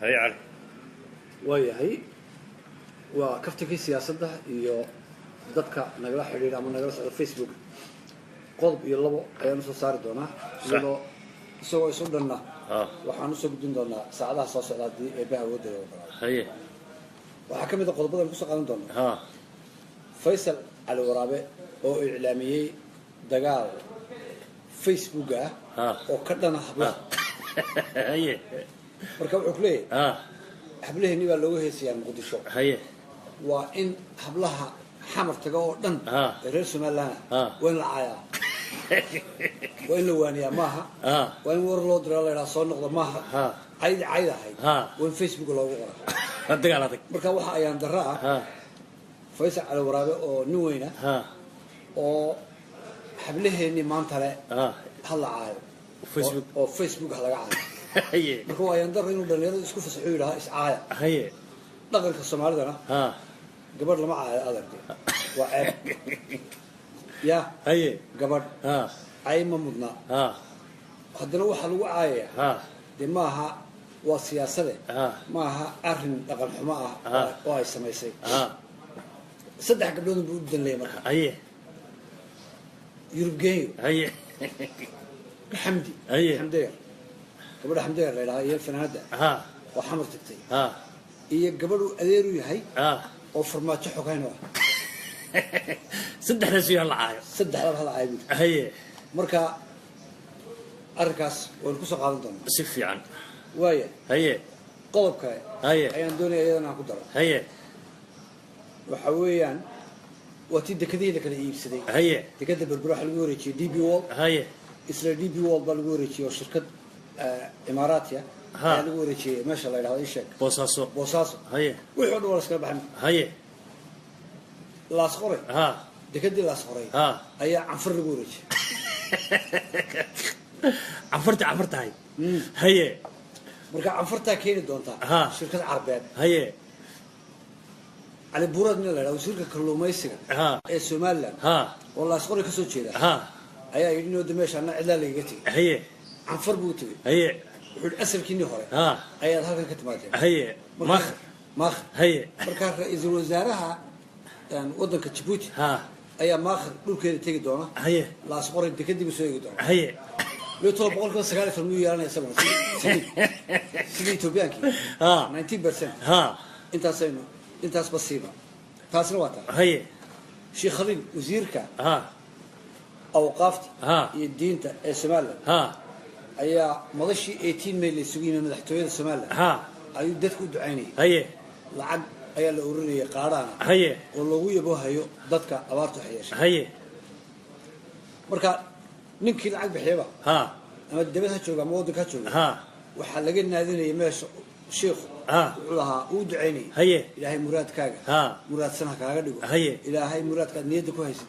Haye Cali. Waayahay, waa kaftankii siyaasadda iyo dadka nagala xidhiidha ama nagala socda Facebook. Qodob iyo labo ayaan usoo saari doonaa, iyadoo isagoo isu dhanna waxaan usoo gudbin doonaa saacadaha soo socda, haddii eebbaha awoodda ogolaado. Waxaa ka mid a qodobadan kusoo qaadan doona Faysal Cali Waraabe oo iclaamiyey dagaal Facebook ah oo ka dhana hablaha. Marka wuxuu ku leeyahay, hablaheenni baa looga heesayaa Muqdisho. Waa in hablaha Xamar taga oo dhan ee reer Somaliland ah waa in la caayaa, waa in la waaniyaa maaha, waa in war loo diraa, la idhaha soo noqda maaha. Caydi cayd ahayd waa in Facebook loogu qoraa. Dagaal adag. Marka waxa ayaan darro ah Faysal Cali Waraabe oo nin weyna oo hablaheennii maanta le ha la caayo. Facebook. Oo Facebook ha laga caayo. Marka waa ayaan darro inuu dhalinyaradu isku fasaxo, yidhaha iscaaya. Dhaqanka Soomaalidana gabadh lama caayo, adarke waa ceeb ya. Gabadh cay ma mudna. Haddana waxaa lagu caayaya dee maaha, waa siyaasade, maaha arrin dhaqan xumo ah oo ay samaysay. Saddex gabdhood buu u danleeyay marka. Yurub Genyo, Xamdi, Xamdeyar, gabadha Xamdeyar la yidhaha iyo fanaanada oo Xamar tagtay, iyo gabadhu adeeru yahay oo Farmaajo xogayn ah. Saddexdaas yaa la caayo. Saddexdaba hala caayo buuri. Marka arrinkaas waynu kusoo qaadan doonaa. Si fiican. Waaya. Qodob kale ayaan doonaya iyadana aan ku daro. Waxa weeyaan waa tii dekadihii la kala iibsaday. Dekada Berbera waxaa lagu wareejiyey DP World. Isla DP World baa lagu wareejiyey oo shirkad Imaaraatiya ayaa lagu wareejiyey meesha la yidhahdo, isheeg. Boosaaso. Boosaaso. Wixii o dhan waa la iskala baxay. Laas Qoray, dekadii Laas Qoray ayaa Canfar lagu wareejiyey. Canfarti Canfar tahay. Marka Canfartaa keeni doontaa shirkad Carbeed. Cali Buuraad nin la yidhahdo, wasiirka kalluumaysiga ee Somaliland oo Laas Qoray kasoo jeeda, ayaa yidhi noo meesha anna cidlaa lagaga tegey. Canfar buu u tegey. Wuxuu yidhi asalkiinii hore ayaad halkan ka timaadeen. Maakhir. Maakhir. Markaa ra-iisul wasaaraha waddanka Jabuuti ayaa Maakhir dhulkeeda tegi doona. Laas Qoray dekadii buu soo eegi doona. Leetoo 19% miyuu yeelanaya isaguna sidii Etoobiyaankii? 19%. Intaasaynu intaasba siiba, taasna waa taa. Sheekh Khaliil, wasiirka awqaafta iyo diinta ee Somaliland, ayaa madashii 18 May la isugu yimi madaxtooyada Somaliland ayuu dadku u ducaynayay. Lacag ayaa la urinayay qaadhaana oo loogu yaboohayo dadka abaartu wax yeeshay. Marka ninkii lacag bixiyaba, ama dibad ha jooga ama waddanka ha jooga, waxaa laga naadinayay meesha shiikhu. Wuxuu lahaa, uu ducaynayay, Ilaahay muraadkaaga muraadsan ha kaaga dhigo. Ilaahay muraadkaad niyadda ku haysid.